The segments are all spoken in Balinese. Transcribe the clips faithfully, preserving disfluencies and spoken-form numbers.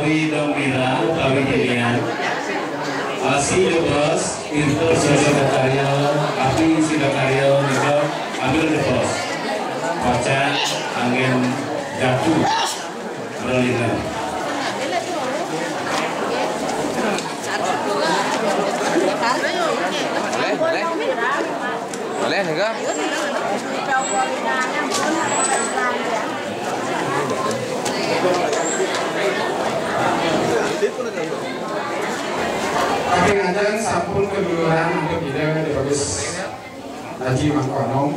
Dong Mira, kami pilihan. Asi jebos, Tirta Sidakarya, Api Sidakarya, nika ambil jebos. Pacan angin jatuh. Ada lima. Boleh, boleh. Boleh nika. Tapi ngajeng sampun keduluran untuk Ida Déwa Bagus Haji Mangkonom,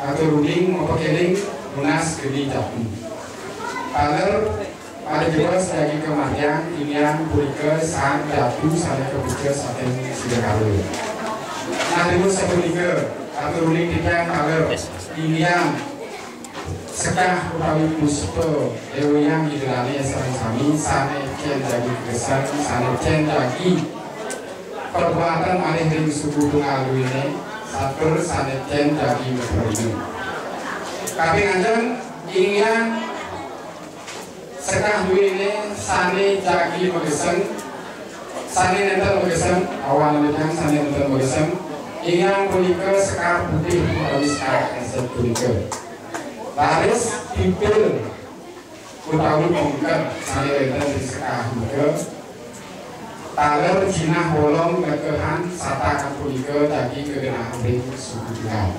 atur runding mapakéling nunas geni jati. Taler pada jebos jagi kamargiang, inggian punika sang jatu sané kapica saking Sidakarya. Nah, déwus sapunika, atur runding titiang taler inggian sekah utawi puspa déwayang Ida dané sareng sami sané cén jagi gesang, sané cén jagi perbuatan malih ring suku tunggal duéné, satur sané cén jagi maprima. Kaping ngajeng, inggian sekah duéné sané jagi mageseng, sané nénten mageseng, awan titiang sané nénten mageseng, inggian punika sekar putih utawi sekar kresek punika. Raris pipil utawi pengker sané wénten ring sekah punika, taler jinah bolong nekehan satakan punika jagi kagenah ring suku tunggal.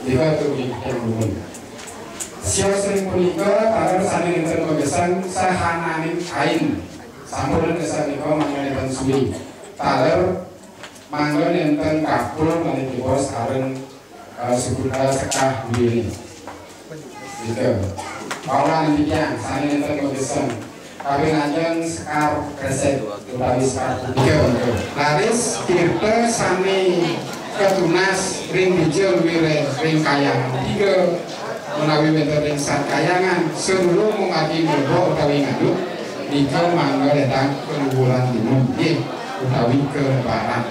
Nika tuh yang umum. Sios ring punika, taler sané nénten mageseng sahananing kain. Sampun geseng nika mangda nénten sui. Taler mangda nénten kapul malih jebos sareng, eh, suku, eh, sekah duéné. Gitu. Pawanan titiang sané nénten mageseng. Kaping ngajeng sekar kresek utawi sekar tiga, gitu. Raris tirta sané katunas ring dija luiré ring kayangan tiga, menawi wénten ring san kayangan, sadurung mamargi mlebok utawi ngaduk, nika mangda lédang kaluhuran timun, nggih, utawi kalebaran.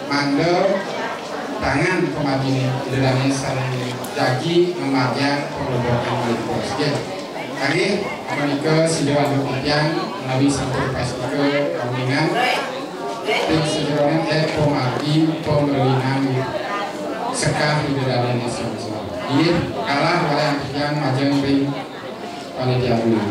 Mangda tangan pamarginé, Ida dané sané jagi ngamargiang panglebokan malih jebos, nggih. Kanggé menika sida antuk titiang menawi sampun pastika kauningan ring sajeroning éh pamargi pamrelinan sekah Ida dané sami-sami. Inggih, kalah wayang titiang majeng ring panitia dulu.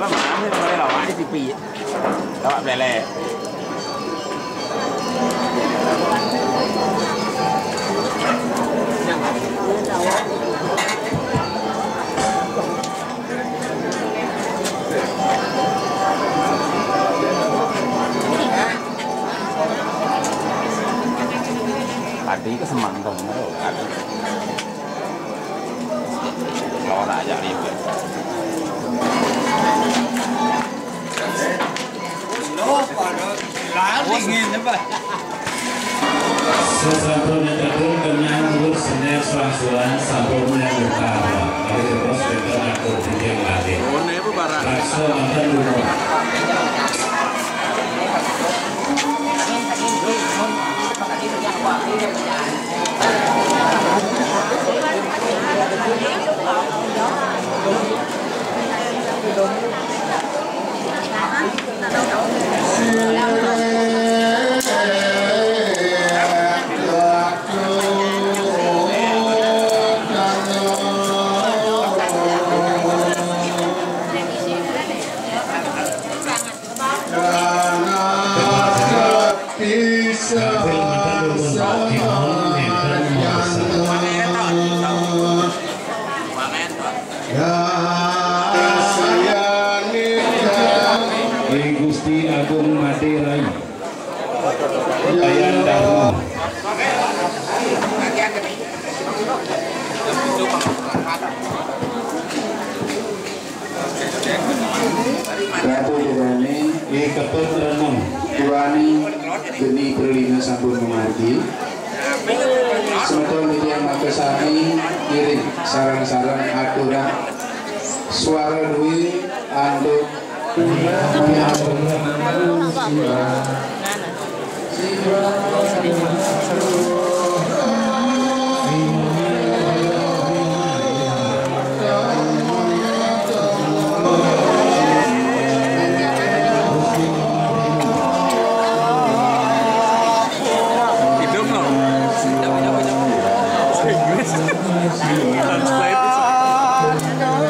Alah, mana ni boleh lawak ni tipi. Lawak belek. Lali ngene, Pak. Sasampun nyetegung kenyang, terus senyap selangsulan, sampun menyambut tamu. Kali terus kita ngatur tinggi mati. Raksa manten dulu. Ing Gusti Agung Made Rai. Ayan Dharma. Ratu Déwané, Nggih, Ketut Renung. Déwané Geni Pralina sampun mamargi. Semeton titiang makasami ngiring sareng-sareng aturang swara dué antuk Hidup loh. Inggris. Translate.